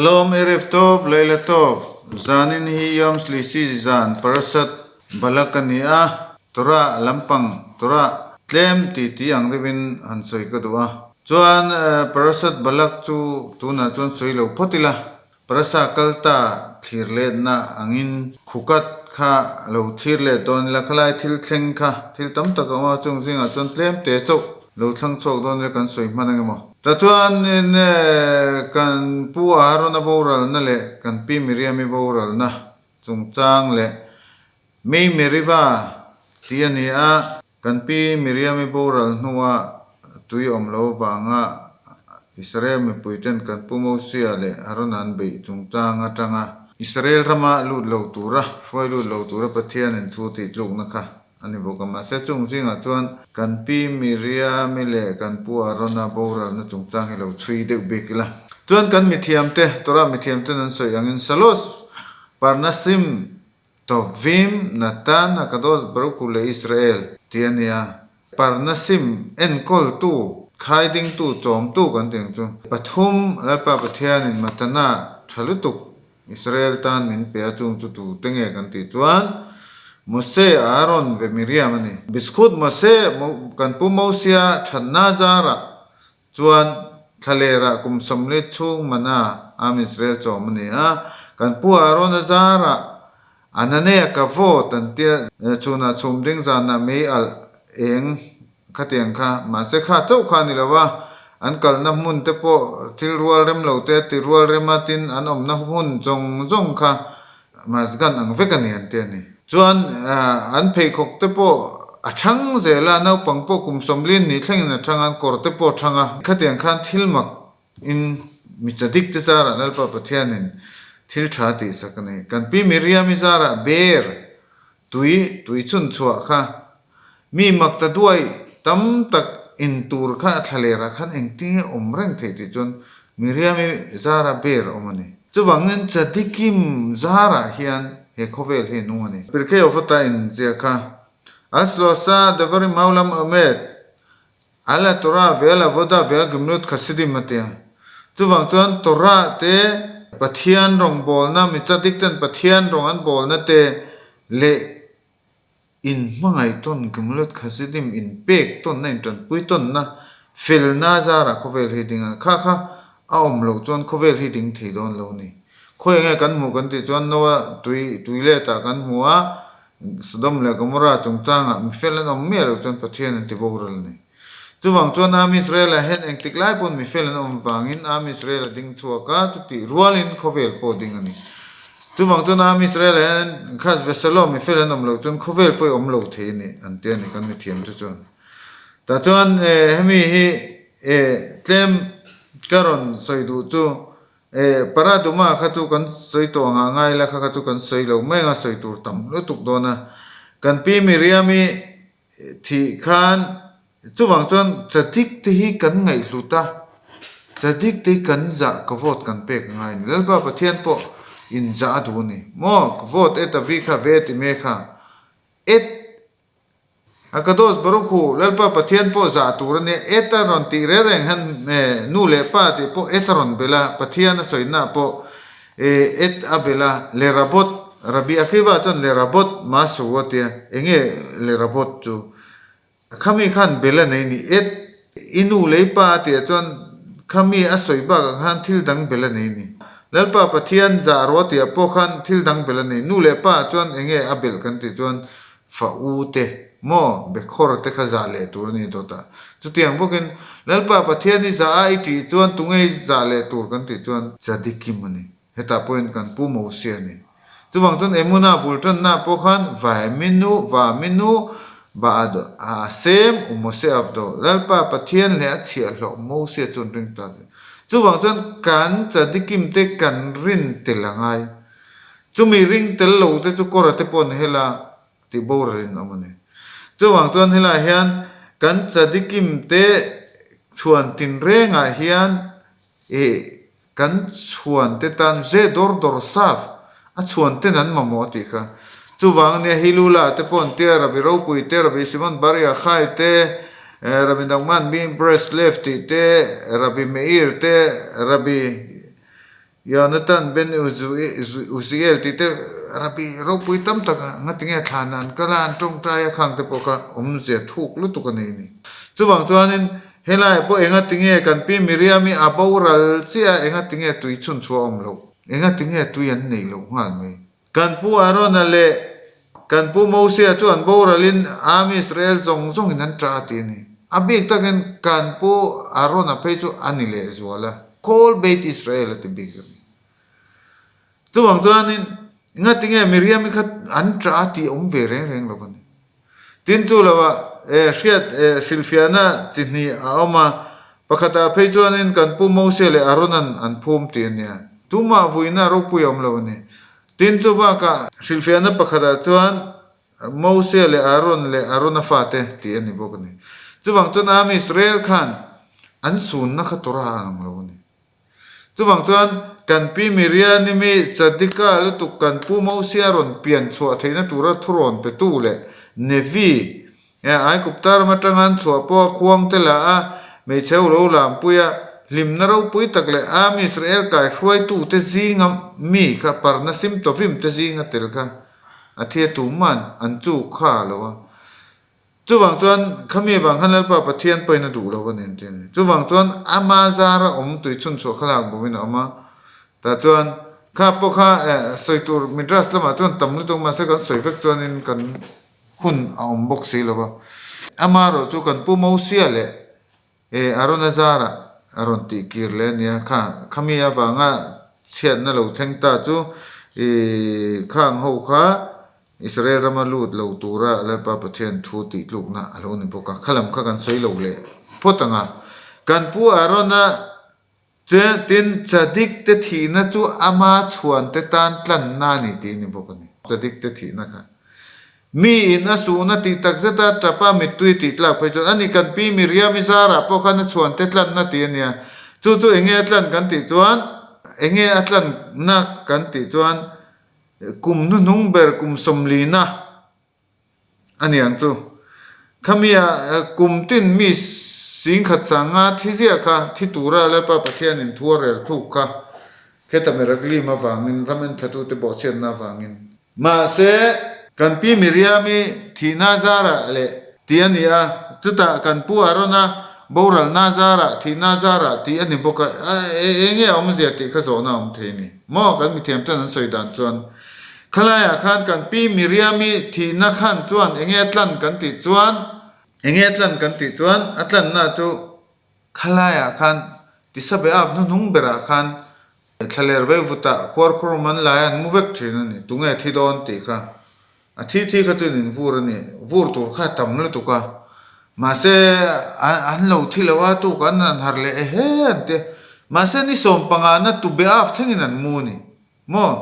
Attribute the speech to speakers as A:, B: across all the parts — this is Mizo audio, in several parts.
A: Shalom Erev Tov Laila Tov Zanin hi Yom Shlishi zan Parashat Balak a ni a, Torah lampang Torah tlem ti ti ang deuhin han sawi ka duh a. Chuan Parashat Balak chu tunah chuan sawi lo phawt ila, Parasa kal ta thlir letna angin khukat kha lo thlir let dawn ila, khalai thil thleng kha thil tam tak a awm a, chung zingah chuan tlem te chauh lo thlang chhuak dawn ila kan sawi hman ang emaw. Tichuan kan Pu Aharona boralna leh kan Pi Miriami boralna chungchang leh Mei Meriva tih a ni a, Kan pi Miriam-i boral hnua tui awm lo avanga Israel mipuiten kan pu Mosia leh Arona an beih chungchang atanga Israel rama lut lo tura, hruai lut lo tura Pathianin thu tih tlukna kha a ni bawk a. Mahse chung zingah chuan kan pi Miriam-i leh kan pu Arona boralna chungchang hi lo chhui deuh bik ila. Chuan kan mithiamte, Torah mithiamten an sawi angin Salos Parnasim Tovim, Natan, Hakadosh Baruch Hu leh Israel tih a ni a. Parnasim, enkawltu, khaidingtu, chawmtu kan tih ang chu. Pathum, Lalpa Pathianin Matana tha lutuk Israel tan min pe a, chung chu tute nge kan tih chuan Mose, Aaron ve Miriam a ni. Biskut Mose, kan pu Mosia thatna zarah Chuan thlalerah kum sawmli chhung mana Am Israel chawm a ni a, kan pu Aaron-a zarah Ananea ka vote an tia, chhunah chhum ding zanah mei alh eng khatiang kha, mahse kha chauh kha a ni lo a, an kalna hmun te pawh thil rual rem lo te ti rual rema tin an awmna hmun zawng zawng kha Masgan ang vek a ni an ti a ni. Chuan an pheikhawk te pawh a thang zel a, naupang pawh kum sawmlin ni thlengin a thang a, an kawr te pawh a thang a. Khatiang khan thil mak in mi chadik te zarah Lalpa Pathianin thil tha tihsak a ni. Kan pi Miriam-i zarah ber Tui, tui chhun chhuah kha mi mak ta duai tam tak in tur kha a thlaler ah khan engtinge awm reng theih tih chuan Miriam-i zara ber awm a ni. Chuvangin Chadikim zarah hian he khawvel hi a nung a ni. Pirkei Avota in ziah kha Aslosa Devarim Maulam Omed Ala Torah vel Avodah vel Gimlut Khasidim a tia. Chuvang chuan Torah te Pathian rawngbawlna, mi chadik ten Pathian rawng an bawlna te leh in hmangaih tawn Gimlut Khasidim in pek tawnna in tanpui tawnna felna zarah khawvel hi ding a. Kha kha a awm loh chuan khawvel hi ding thei dawn lo ni. Khawi enge kan hmuh kan tih chuan Noah tui tui letah kan hmu a, Sodom leh Gomorrah chungchangah mi fel an awm miah loh chuan Pathian an ti boral a ni. Chuvang chuan Am Israel-ah hian engtik lai pawn mi fel an awm vangin Am Israel a ding chhuak a, chutih rualin khawvel pawh ding a ni. Chuvang chuan Am Israel-ah hian Khas ve Shalom mi fel an awm loh chuan khawvel pawh i awm lo thei a ni an ti a ni kan mithiam te chuan. Tah chuan hemi hi tlem ka rawn sawi duh chu E, Paraduma kha chu kan sawi tawh ang ah ngai la, kha kha chu kan sawi lo mai ang a, sawi tur tam lutuk dawn a. Kan pi Miriam-i thih khan chuvang chuan Chadik te hi kan ngaihhlut a, Chadik te hi kan zah ka vote kan pek a ngai a ni. Lalpa Pathian pawh in zah a duh a ni maw? Ka vote e ta vi kha ve ti me kha et A Kadosh Baruch Hu, Lalpa Pathian pawh zah tur a nia, et a rawn tih reng reng hian nu leh pa tih pawh et a rawn belh a, Pathian a sawina pawh et a belh a, le rabot, Rabbi Akiva chuan le rabot masu a tia, enge le rabot chu? Khami khan belh a nei ni, et i nu leh i pa a tih chuan khami a sawi bakah khan thil dang belh a nei ni. Lalpa Pathian zah rawh a tih pawh khan thil dang belh a nei, nu leh pa chuan enge a belh kan tih chuan Fa u te maw Bekhor te kha zah leh tur a ni dawt a. Chutiang bawkin Lalpa Pathian i zah a i tih chuan tunge i zah leh tur kan tih chuan Chadikim a ni. Hetah pawhin kan pu Mosia a ni. Chuvang chuan Emuna bul tanna pawh khan Vaeminu, Vaminu, Baad Hasem u Mose Avdo, Lalpa Pathian leh a chhiahhlawh Mosia chu an ring ta a ni. Chuvang chuan kan Chadikim te kan rin tel a ngai. Chumi ring tel lo te chu kawra te pawh ni hela tih boral in awm a ni. Chuvang chuan helaiah hian kan Chadikim te chhuan tinrengah hian ih kan chhuan te tan ze dawr dawr saf a chhuan ten an mamawh a tih kha. Chuvang ania Hilula te pawh an tia Rabbi Ropui te, Rabbi Shimon Bar Yochai te, Rabbi Nachman bin Breslev tih te, Rabbi Meir te, Rabbi. Yonatan ben Uziel tih te Rabbi ropui tam tak ngatinge thlan an kal a, an tawngtai a khang te pawh kha awmzia thuk lutuk a nei a ni. Chuvang chuanin helaiah pawh engatinge kan pi Miriam-i a boral chiah a, engatinge tui chhun chhuah a awm loh, engatinge tui an neih loh nghal mai. Kan pu Arona leh kan pu Mosia chu an boralin Am Israel zawng zawngin an ṭah a ti a ni. A bik takin kan pu Arona phei chu a ni lehzual a, Khawl Beit Israel a ti bik a ni. Chuvang chuanin ngatinge Miriam-i kha an ṭah a tih awm ve reng reng lo a ni. Tin chu lovah e hriat e hrilhfiahna chi hnih a awm a, pakhatah phei chuanin kan pu Mose leh Aaron-a'n an phum tih a nia. Tumah vuina ropui a awm lo a ni. Tin chu bakah hrilhfiahna pakhatah chuan Mose leh Aaron leh Aaron-a fate tih a ni bawk a ni. Chuvang chuan Am Israel khan an sunna kha Torah a lang lo a ni. Chuvang chuan kan pi Miriani mi Chadika lutuk kan pu Mosia rawn pian chhuah theihna tura thurawn petu leh Nevi e Aigupta ram atanga an chhuah pawha khuang te la a, hmeichhe ho lo lampui a, hlimna ropui tak leh Am Israel kaihruaitu te zinga mi kha Parnasim Tovim te zinga tel kha a thi a tuman an chu kha lo a. Chuvang chuan khami avang khan Lalpa Pathian pawhin a duh lo a ni an ti a ni. Chuvang chuan ama zara awm tui chhun chhuah kha lak bawmin a awm a. Tah chuan kha pawh kha eh sawi tur Midrash lamah chuan tam lutuk mahse kan sawi vek chuanin kan hun a awm bawk si lo va. Amaherawhchu kan Pu Mosia leh eh Arona zarah a rawn tih kir leh a nia. Kha khami avanga chhiatna lo thleng ta chu ih khang ho kha Israel rama lut lo tura Lalpa Pathian thu tih tlukna a lo ni bawk a, khalam kha kan sawi lo leh phawt ang a. Kan pu Arona che tin Chadik te thihna chu ama chhuan te tan tlanna a ni tih a ni bawk a ni. Chadik te thihna kha mi in a suhna tih tak zeta tapa mittui tih tlak phei chuan a ni. Kan pi Miriam-i zarah pawh khan a chhuan te tlanna tih a nia. Chu chu enge a tlan kan tih chuan enge a tlanna kan tih chuan Kum hnuhnung ber kum sawmlina a ni ang chu. Khamia kum tin mi singkhat sanga thi ziah kha thi tura Lalpa Pathianin thu a rel thluk kha kheta Meraglim avangin ram enthlatute bawhchhiatna avangin. Mahse, kan pi Miriami thihna zarah leh tih a ni a, chutah kan pu Arona boralna zarah thihna zarah tih a ni bawk a, enge a awmzia tih kha zawhna a awm thei a ni. Maw kan mithiam ten an sawi dan chuan khalaiah khan kan pi Miriami thihna khan chuan enge a tlan kan tih chuan enge a tlan kan tih chuan a tlanna chu khalaiah khan Tisabe ap hnuhnung berah khan thlaler vei vutah khuarkhurum an lai an mu vek thin a ni tunge thi dawn tih kha A thi thi kha chuan in vur a ni, vur tur kha a tam lutuk a, mahse an lo thi lo a, tuk an han harh leh ehe an ti a, mahse ni sawm panga na tube af thlengin an mu a ni maw,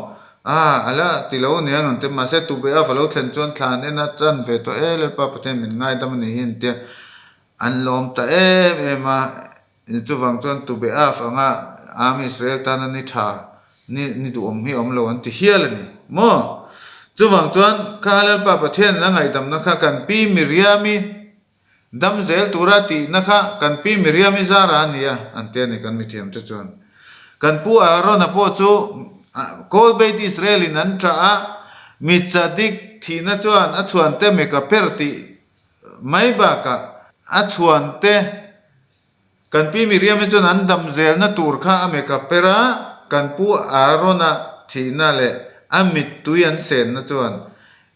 A: ah a la ti lo a ni ang an ti a, mahse tube af a lo thlen chuan thlan en a chan ve tawh e Lalpa Pathian min ngaidam a ni hi an ti a, an lawm ta em em a. Chuvang chuan tube af anga Am Israel tana ni tha, ni ni duhawm hi a awm lo an ti hial a ni maw? Chuvang chuan kha Lalpa Pathianin a ngaihdamna kha kan pi Miriami dam zel tura tihna kha kan pi Miriami zara a ni a an ti a ni kan mithiamte chuan. Kan pu Aarona pawh chu Kawl Beit Israel-in an ṭah a, mi chadik thihna chuan a chhuante mekaper tih mai bakah a chhuan te kan pi Miriam-i chuan an dam zelna tur kha a make-up per a, kan pu Aaron-a thihna leh a mittui an senna chuan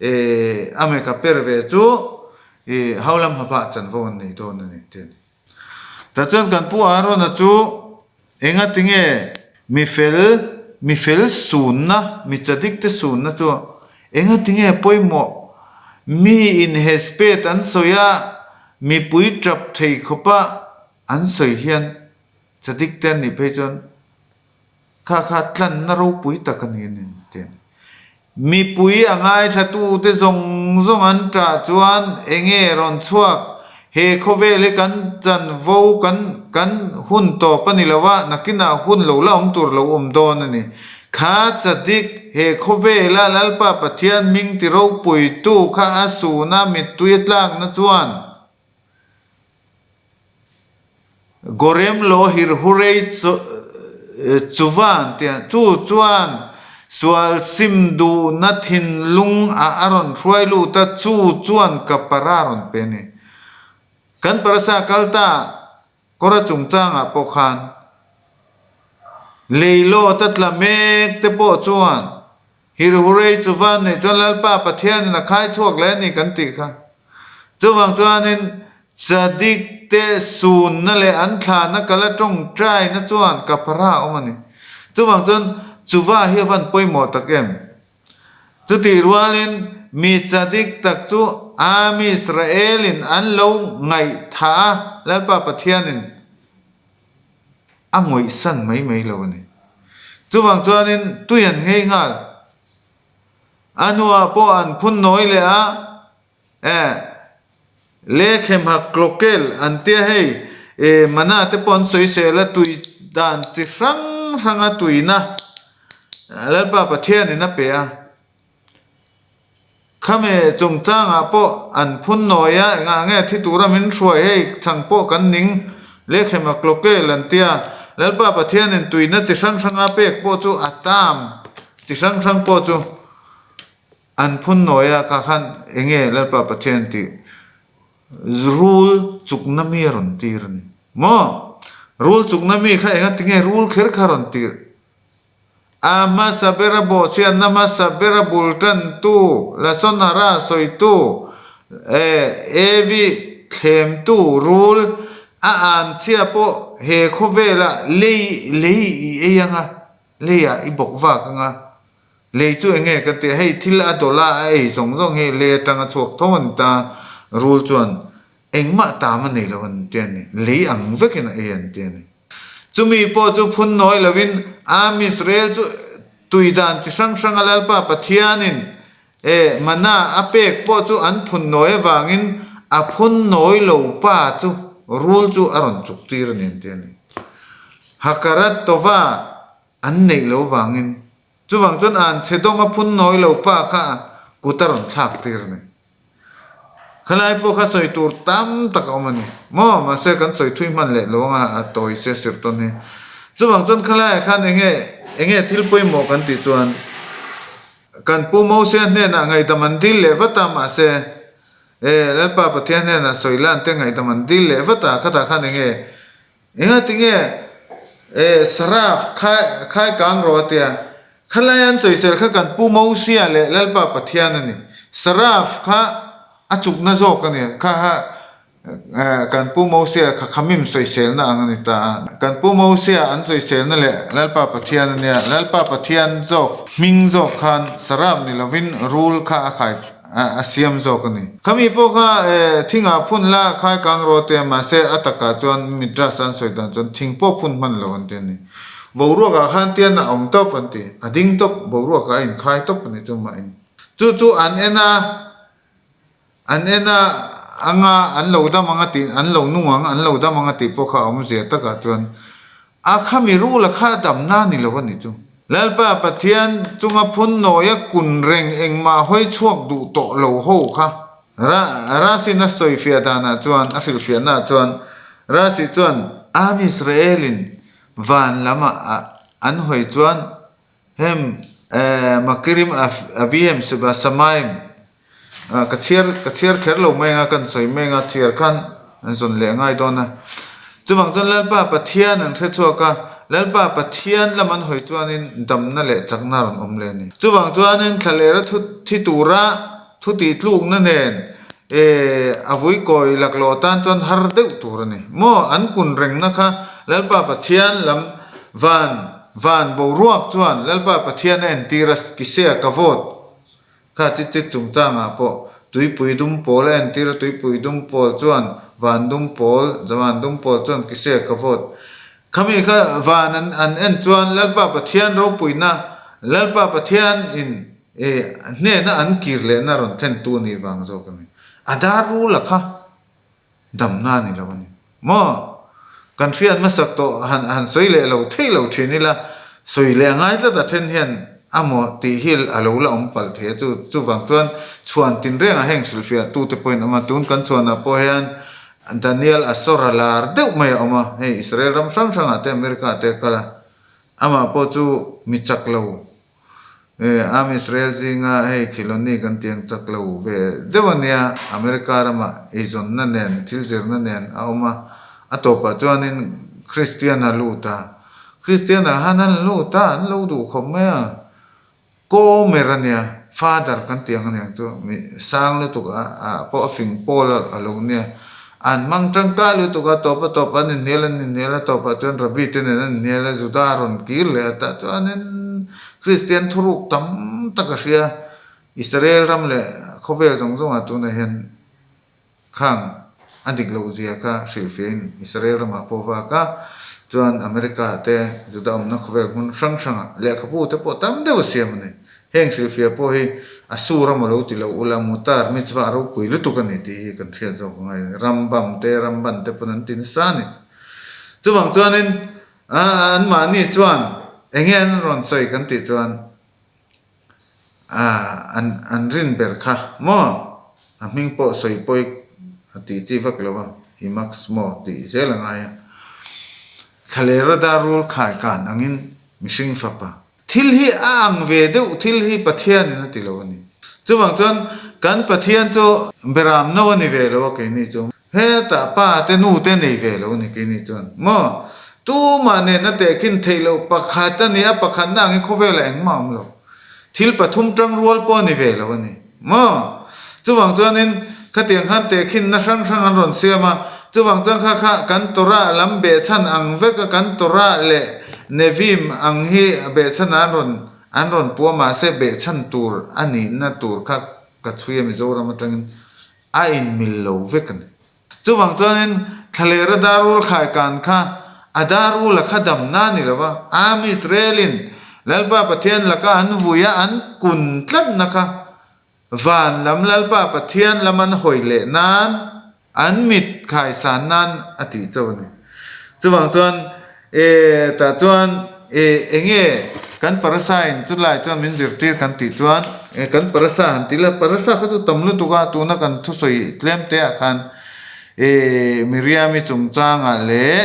A: eh a make-up per ve chu ih haulam hmabah chanvo an nei dawn a ni tih a ni. Tah chuan kan pu Aaron-a chu engatinge mi fel, mi fel sunna, mi chadik te sunna chu engatinge pawimawh? Mi in hespet an sawi a, mipui tap thei khawpa an sawi hian chadik te an nih phei chuan Kha kha tlanna ropui tak a ni a ni ti a ni. Mipui a ngaithlatute zawng zawng an ṭah chuan enge rawn chhuak? He khawvel hi kan chanvo kan kan hun tawp a ni lo a, nakinah hun lo la awm tur lo awm dawn a ni. Kha chadik he khawvela Lalpa Pathian hming ti ropuitu kha a suna mittui a tlakna chuan, Gorem lo hirhurei Chuvan tia chu chuan sual sim duhna thinlung ah a rawn hruai lut a, chu chuan ka para rawn pe a ni. Kan parasa kal ta kawr a chungchangah pawh khan leilawt a tla mek te pawh chuan Hirhurei chuvan nei chuan Lalpa Pathianin a khai chhuak leh a ni kan tih kha. Chuvang chuanin Chadik te sunna leh an thlahna kala tawngtaina chuan kaphara a awm a ni. Chuvang chuan chuva hi a van pawimawh tak em? Chutih rualin mi Chadik tak chu Am Israelin an lo ngaihthah a, Lalpa Pathianin a ngawihsan mai mai lo a ni. Chuvang chuanin tui an nghei nghal. A hnuah pawh an phun nawi leh a, eh, Lekhem-ha Klokel an tia hei, eh, mana te pawh an sawisel a, tui dan chi hrang hranga tuina Lalpa Pathianin a pe a. Khami chungchangah pawh an phun nawi a, engah nge thi tura min hruai hei chhang pawh kan ning Lekhem-a Klokel an tia, Lalpa Pathianin tuina chi hrang hranga pek pawh chu a tam chi hrang hrang pawh chu an phun nawi a, kha khan enge Lalpa Pathian tih rul chukna mi a rawn tir a ni maw? Rul chukna mi kha enga tinge rul kher kha a rawn tir? A hmasa bera bawhchhiatna hmasa bera bul tantu, Lasonhara sawitu, Evi thlemtu rul a an chhia pawh he khawvelah lei lei i ei anga, leiah i bawk vak anga. Lei chu eng nge ka ti a, hei thil a dawlh a, a ei zawng zawng hi lei atanga chhuak tho a ni ta, rul chuan engmah tam a nei lo an ti a ni, lei ang vekin a ei an ti a ni. Chumi pawh chu phun nawi lovin Am Israel chu tui dan chi hrang hranga Lalpa Pathianin e mana a pek pawh chu an phun nawi avangin a phun nawi lo pa chu rul chu a rawn chuk tir a ni an ti a ni. Hakarat Tova an neih lo vangin chuvang chuan an chhe dawng a phun nawi lo pa kha kut a rawn thlak tir a ni. Khalai pawh kha sawi tur tam tak a awm a ni maw? Mahse kan sawi thui hman leh lo anga a tawi sia sir tawn hi. Chuvang chuan khalaiah khan enge enge thil pawimawh kan tih chuan kan Pu Mosia hnenah ngaihdam an dil leh vat a mahse e Lalpa Pathian hnenah sawi lan te ngaihdam an dil leh vat a khatah khan enge Enga tinge e Saraf khai khai kang rawh a tia. Khalai an sawisel kha kan Pu Mosia leh Lalpa Pathian a ni. Saraf kha a chukna zawk a ni. Kha kha kan Pu Mosia kha khamim sawiselna ang a ni ta a. Kan Pu Mosia an sawiselna leh Lalpa Pathian a nia. Lalpa Pathian zawk hming zawk khan Saraf ni lovin rul kha a khai a siam zawk a ni. Khami pawh kha thingah phun la khai kang rawh te mahse a takah chuan midrash an sawi dan chuan thing pawh phun hman lo an ti a ni. Boruakah khan tian a awm tawp an ti. A ding tawp, boruakah a inkhai tawp a ni chu mahin. Chu chu an en a, an en a anga an lo dam ang a tih, an lo nung ang, an lo dam ang a tih pawh kha a awmzia takah chuan A khami rula kha a damna ni lo a ni chu. Lalpa Pathian chunga phun nawia kun reng engmah hawi chhuak duh tawh lo ho kha. Rasin a sawifiah danah chuan, a hrilhfiahnaah chuan, Rasi chuan, Am Israelin van lam ah an hawi chuan hem Makirim Avihem Seba Samaim Ka chhiar ka chhiar kher lo mai anga kan sawi mai anga chhiar khan an zawn leh ngai dawn a. Chuvang chuan Lalpa Pathian an hre chhuak a, Lalpa Pathian lam an hawi chuanin damna leh chakna a rawn awm leh a ni. Chuvang chuanin thlalera thu thi tura thu tih tlukna nen eh a vui kawi laklawh tan chuan har deuh tur a ni. Maw an kun rengna kha Lalpa Pathian lam van van boruak chuan Lalpa Pathian a entir a, kisea ka vote Kha chi chi chungchangah pawh tuipui dum pawl a entir a, tuipui dum pawl chuan van dum pawl, van dum pawl chuan kisek ka vote. Khami kha van an an en chuan Lalpa Pathian ropuina, Lalpa Pathian in eh hnena an kir lehna rawn thlen tu nih vang zawk a ni. A dar rula kha Damna a ni lo a ni maw? Kan hriat hmasak tawh han han sawi leh lo thei lo thin ila, sawi leh a ngai tlat a then hian a maw tih hi a lo la awm palh thei a, chu chuvang chuan chhuan tinrengah heng hrilhfiah tute pawhin awm a, tun kan chhuanah pawh hian Daniel Asor a lar deuh mai a awm a, hei Israel ram hrang hrangah te America ah te a kal a. Amah pawh chu mi chak lo, Am Israel zinga hei Khiloni kan tih ang chak lo ve deuh a nia, America ramah eizawnna nen, thil zirna nen a awm a, a tawpah chuanin Kristian a lut a, Kristian ah han an lut a, an lo duh khawp mai a, Komer a nia, Father kan tih ang aniang chu, mi sang lutuk a ah pawh a fing pawl a lo nia, an hmang tangkai lutuk a, tawp a tawp an inhnial an inhnial a, tawpah chuan Rabbi te nen an inhnial a, Juda a rawn kir leh a, tah chuanin Kristian thuruk tam tak a hria, Israel ram leh khawvel zawng zawngah tunah hian Khang a dik loh zia kha hrilhfiahin Israel ramah pawh vak a, chuan America te Juda awmna khawvel hmun hrang hrangah lehkhabu te pawh tam deuh a siam a ni. Heng hrilhfiah pawh hi a sur a maw lo ti lo ula, mutar mitzvah a ropui lutuk a ni tih hi kan hriat zawk a ngai a ni. Rambam te, Ramban te pawn an ti nasa a ni. Chuvang chuanin anmahni chuan enge an rawn sawi kan tih chuan, A, an an rin ber kha maw? A hming pawh sawi pawi a tih chi vak lo a, i max maw tih zel a ngai a. Thlalera dar rul khai kan angin mihring fapa. Thil hi a ang ve deuh thil hi Pathianin a ti lo a ni. Chuvang chuan kan Pathian chu beram no a ni ve lo a keini chu. Hetah pa te nu te nei ve lo a ni keini chuan maw? Tumah nen a tehkhin theih loh pakhat a ni a, pakhatna angin khawvelah engmah a awm lo. Thil pathum tang rual pawh a ni ve lo a ni maw? Chuvang chuanin khatiang khan tehkhinna hrang hrang an rawn siam a, chuvang chuan kha kha kan Torah lam behchhan ang vek a, kan Torah leh Neviim ang hi behchhan ah an rawn an rawn puah mahse behchhan tur a nihna tur kha ka chhui a Mizoram atangin. A inmil lo vek a ni. Chuvang chuanin thlalera dar rul khai kan kha a dar rul a kha damna a ni lo va, Am Israelin Lalpa Pathian laka an vui a an kun tlatna kha van lam Lalpa Pathian lam an hawi leh nan an mit khaisan nan a tih chauh a ni. Chuvang chuan E, tah chuan e, enge kan parasa in chulai chuan min zirtir kan tih chuan e, kan parasa han ti la, parasa kha chu tam lutuk a, tuna kan thusawi tlem te ah khan e, Miriam-i chungchangah leh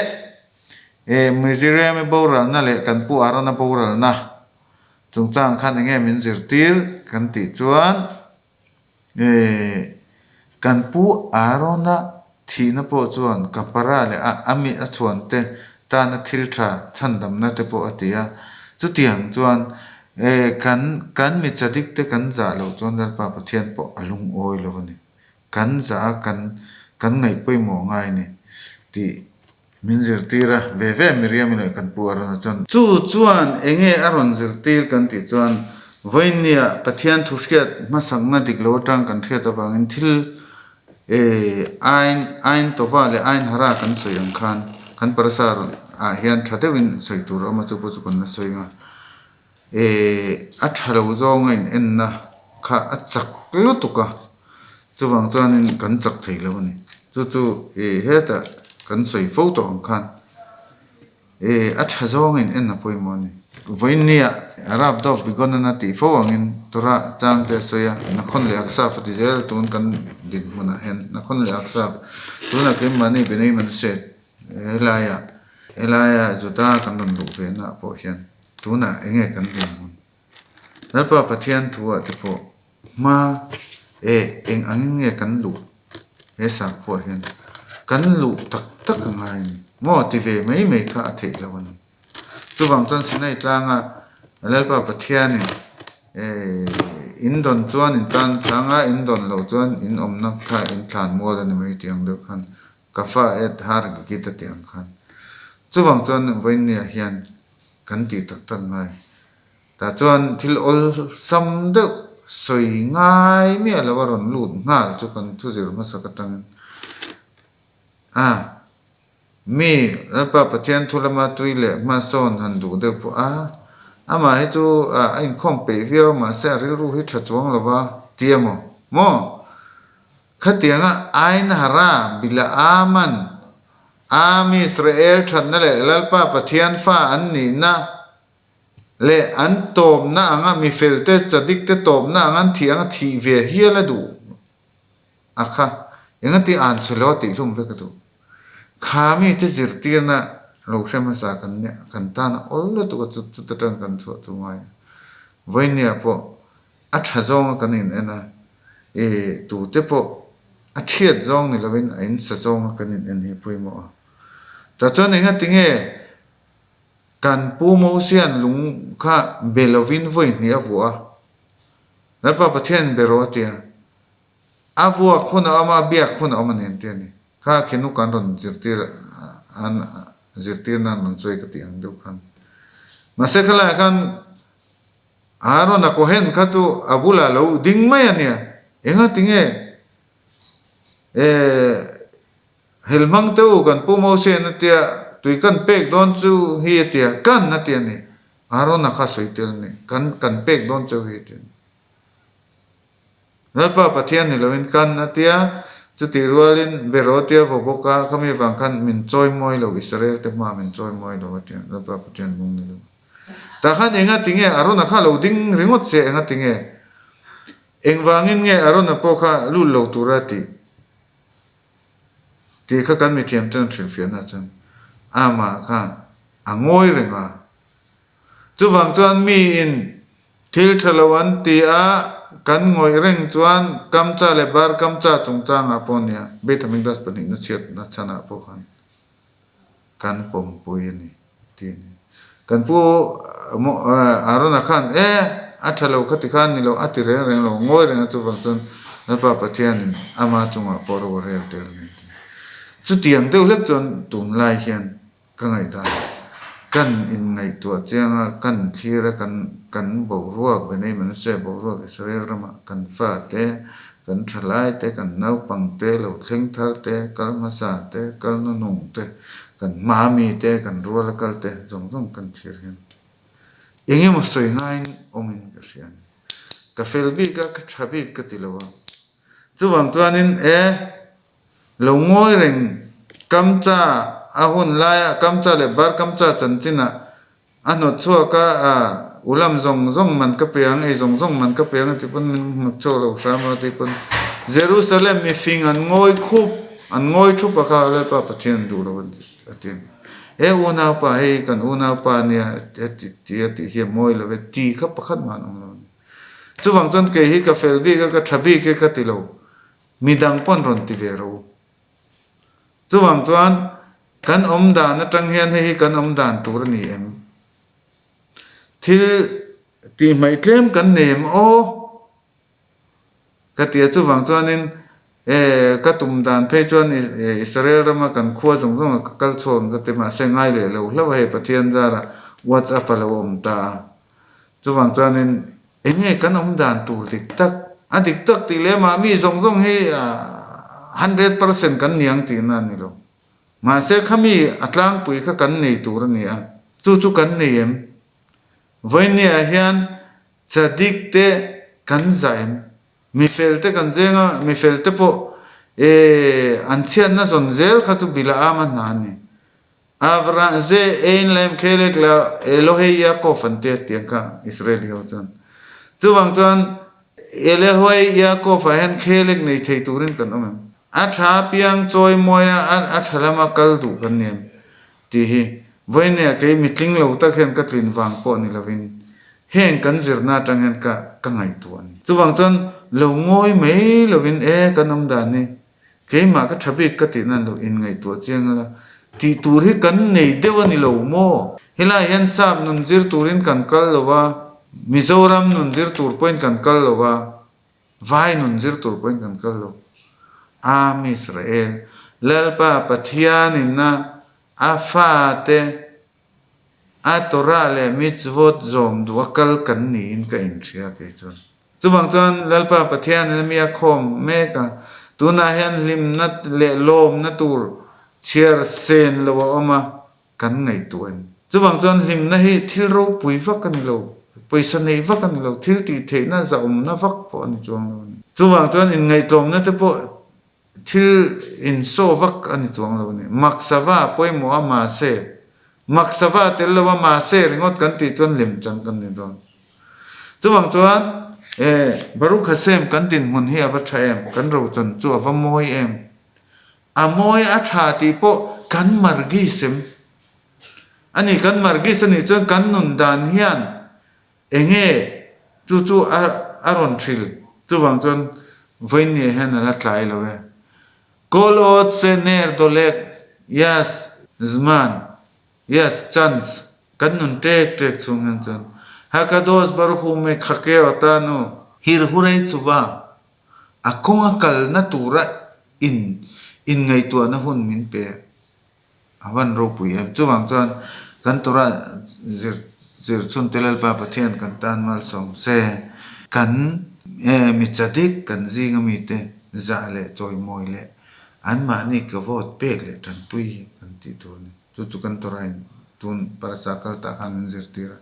A: e, Miziriam-i boralna leh kan pu Arona boralna chungchangah khan enge min zirtir kan tih chuan E, kan pu Aarona thihna pawh chuan kapara leh a ami a chhuante tana thil tha chhandamna te pawh a ti a. Chutiang chuan e, kan kan mi chadik te kan zah loh chuan Lalpa Pathian pawh a lungawi lo a ni. Kan zah a kan kan ngaih pawimawh ngai a ni tih Min zirtir a, ve ve Miriam-i leh kan pu Arona chuan. Chu chuan enge a rawn zirtir kan tih chuan vawinia Pathian thu hriat hmasakna dik lo atang kan hriat avangin thil e ain ain tova leh ain hara kan sawi ang khan kan parasa ah hian tha deuhin sawi tur a awm a chu pawh chu kan la sawi ang a. E a tha lo zawnga in enna kha a chak lutuk a, chuvang chuanin kan chak thei lo a ni. Chu chu e hetah kan sawi fo tawh ang khan e a tha zawnga in en a pawimawh a ni. Vawiinnia Arab dawk Bigonan a tih fo angin Torah chang te a sawi a, Nakhon leh Aksaf a ti zel tun kan dinhmunah hian Nakhon leh Aksaf tunah keimahni Bnei Manasseh Helaiah helaiah Juda kan rawn luh ve naah pawh hian tunah eng nge kan dinhmun? Lalpa Pathian thuah te pawh hma eh eng angin nge kan luh he sakhuaah hian kan luh tak tak a ngai a ni. Maw ti ve mai mai kha a theih loh a ni. Chuvang chuan Sinai tlanga Lalpa Pathianin eh in dawn chuan in tan tlang a, in dawn loh chuan in awmna kha in thlan mual a ni mai tih ang deuh khan Ka fa et har git a tih ang khan. Chuvang chuan vawinia hian kan tih tak tak ngai. Tah chuan thil awlsam deuh sawi ngai miah lo a rawn lut nghal chu kan thu zir hmasak atangin a mi Lalpa Pathian thu lama tui leh hmasawn han duh deuh pawh a, amah hi chu a inkhawm peih viau mahse a rilru hi tha chuang lo va ti emaw maw? Khatianga Ain Hara, Bilaaman, Am Israel thatna leh Lalpa Pathian fa an nihna leh an tawpna anga mifelte chadikte tawpna anga an thih anga thih ve hial a duh a kha. Engati an chhe lo a tih hlum vek a duh. Kha mite zirtirna Lo hre hmasa kan nia, kan tan a awl lutuk a chu chuta tang kan chhuah chu ngai a. Vawinia pawh a tha zawnga kan in en a, i tute pawh a thiat zawng ni lovin a in sa zawnga kan in en hi pawimawh a. Tah chuan engati nge kan Pu Mosian lung kha be lovin vawi hnih a vuah a, Lalpa Pathian be rawh a ti a. A vuak hun a awm a, a biak hun a awm a ni an ti a ni. Kha khinu kan rawn zirtir an zirtir nan rawn sawi ka tih ang deuh khan. Mahse khalaiah khan Aaron a Cohen kha chu a bulah lo ding mai a nia. Enga tinge eh Helhmang te u kan Pu Moses a tia tui kan pek dawn chu hi a tia kan a ti a ni. Aaron a kha sawi tel a ni. Kan kan pek dawn cheu hi a ti a ni. Lalpa Pathian ni loin kan a tia, chutih rualin beraw tia vaw bawk a, khami vang khan min chawi mawi lo, Israel te hma min chawi mawi lo a tia, Lalpa Pathian lung ni lo. Tah khan enga tinge Arona kha lo ding ringawt che, enga tinge? Engvangin nge Arona pawh kha lut lo tura tih? Tih kha kan mithiam ten hrilhfiahna chuan amah khan a ngawi reng a. Chuvang chuan miin thil tha lo an ti a, kan ngawih reng chuan Kamcha leh Bar Kamcha chungchangah pawh nia Beit HaMikdash pahnihna chhiatna chhanah pawh khan kan pawmpui a ni tih a ni. Kan pu Arona khan e a tha lo kha ti khan ni lo a ti reng reng lo ngawi reng a chuvang chuan Lalpa Pathianin ama chungah pawh ro a rel tel a ni a ti. Chutiang deuh hlek chuan tunlai hian Ka ngaihdan, Kan inngaihtuah chiang a, kan thlir a, kan kan boruak, Bnei Manaseh boruak Israel ramah kan fa te, kan thalai te, kan naupang te, lo thleng thar te, kal hmasa te, kal nunung te, kan hma mi te, kan ruala kal te zawng zawng kan thlir hian eng emaw sawi ngaiin awmin ka hria a ni. Ka fel bik a, ka tha bik ka ti lo a. Chuvang chuanin e. Lo ngawi reng Kamcha a hun laia Kamcha leh Bar Kamcha chanchinah a hnawt chhuak a, a ulam zawng zawng man ka pe ang, ei zawng zawng man ka pe ang ti pawn min hnawt chhuak lo hram a ti pawn Jerusalem mifing an ngawi khup, an ngawi thup a kha Lalpa Pathian duh lo a ti. He unaupa hei kan unaupa nia heti ti a tih hi a mawi lo e ti kha pakhat mah an awm lo a ni. Chuvang chuan kei hi ka fel bik a, ka tha bik e ka ti lo. Midang pawn rawn ti ve ro. Chuvang chuan kan awm dan atang hian hei hi kan awm dan tur a ni em? Thil tih hmaih tlem kan nei em aw? Ka ti a, chuvang chuanin e ka tum dan phei chuan Israel rama kan khua zawng zawng ah ka kal chhuak ang ka ti mahse ngai leh lo hlauh a hei Pathian zarah WhatsApp a lo awm ta a. Chuvang chuanin eng nge kan awm dan tur dik tak? A dik tak tih leh mah mi zawng zawng hi 100% kan ni ang tihna a ni lo. Mahse khami a tlangpui kha kan nei tur a ni a, chu chu kan nei em? Vawinia hian chadik te kan zah em? Mifel te kan zeng a, mifel te pawh an chhiatna zawn zel kha chu bila ama hna a ni. Avra ze ein laim khelek la Elohei Yaakov an ti a tiang kha Israeli ho chuan. Chuvang chuan Elohei Yaakov ah hian khelek nei thei turin kan awm em? A tha piang chawi mawi a a tha lama kal duh kan ni em? Tih hi vawinia kei mitling lo tak hian ka tlin vang pawh ni lovin heng kan zirna atang hian ka ka ngaihtuah a ni. Chuvang chuan lo ngawi mai lovin e kan awm dan hi Keimah ka tha bik ka tih nan lo inngaihtuah chiang ila, tih tur hi kan nei deuh a ni lo maw? Helai hian sap nun zir turin kan kal lo a, Mizoram nun zir tur pawhin kan kal lo a, vai nun zir tur pawhin kan kal lo. Am Israel, Lalpa Pathianin a a fate a Torah leh Mitzvot zawm duh a kal kan niin ka inhria kei chuan. Chuvang chuan Lalpa Pathianin a mi a khawm mek a, tunah hian hlimna leh lawmna tur chhiar sen lo a awm a, kan ngaihtuah a ni. Chuvang chuan hlimna hi thil ropui vak a ni lo, pawisa neih vak a ni lo, thil tih theihna zahawmna vak pawh a ni chuang lo a ni. Chuvang chuan inngaihtlawmna te pawh thil insaw vak a ni chuang lo a ni. Maksava pawimawh a mahse, maksava tel lo a mahse ringawt kan tih chuan lem chang kan ni dawn. Chuvang chuan e Baruch Hashem kan dinhmun hi a va tha em, kan rochan chu a va mawi em. A mawi a tha tih pawh kan margis em. A ni, kan margis a nih chuan kan nun dan hian enge chu chu a a rawn hril. Chuvang chuan vawiinniah hian a la tlai lo e. Kol awt se ner dawlek, yes, zman, yes, chance, kan nun tek tek chhung hian chuan Hakadosh Baruch Hu me khake otanu. Hirhurei chuva a kawnga kalna tura in inngaihtuahna hun min pe. A van ropui em. Chuvang chuan kan Torah zir zir chhun te Lalpa Pathian kan tan malsawm se, kan mi chadik kan zinga mite zah leh chawimawi leh anmahni ka vote pek leh tanpui kan tih tur a ni. Chu chu kan Torah in tun parasa kal tah khan min zirtir a.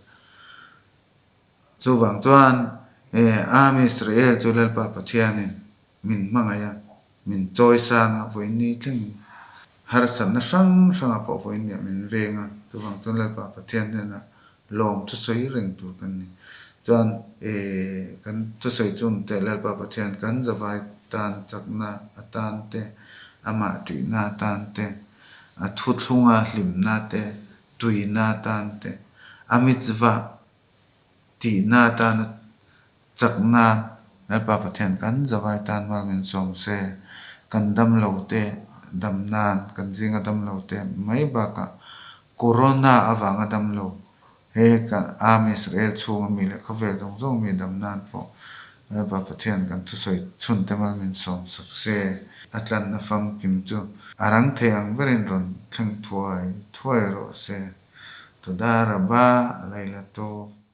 A: Chuvang chuan Am Israel chu Lalpa Pathianin min hmangaih a, min chawi sang a, vawiin thlengin harsatna hrang hrangah pawh vawiin nih min veng a, chuvang chuan Lalpa Pathian hnenah lawm thusawi reng tur kan ni. Chuan kan thusawi chun teh Lalpa Pathian kan zavai tan chakna atan te, amah ṭihna atan te, a thuthlunga hlimna te, tuina atan te, a mitzvah tihna atana chakna Lalpa Pathian kan zavai tan mal min sawm se, kan dam lo te dam nan, kan zinga dam lo te mai bakah Corona avanga dam lo he kan Am Israel chhunga mi leh khawvel zawng zawng mi dam nan pawh Lalpa Pathian kan thusawi chhun te mal min sawm sak se. A tlanna famkim chu a rang thei ang berin rawn thleng thuai thuai rawh se. Toda Rabba Laila Tov.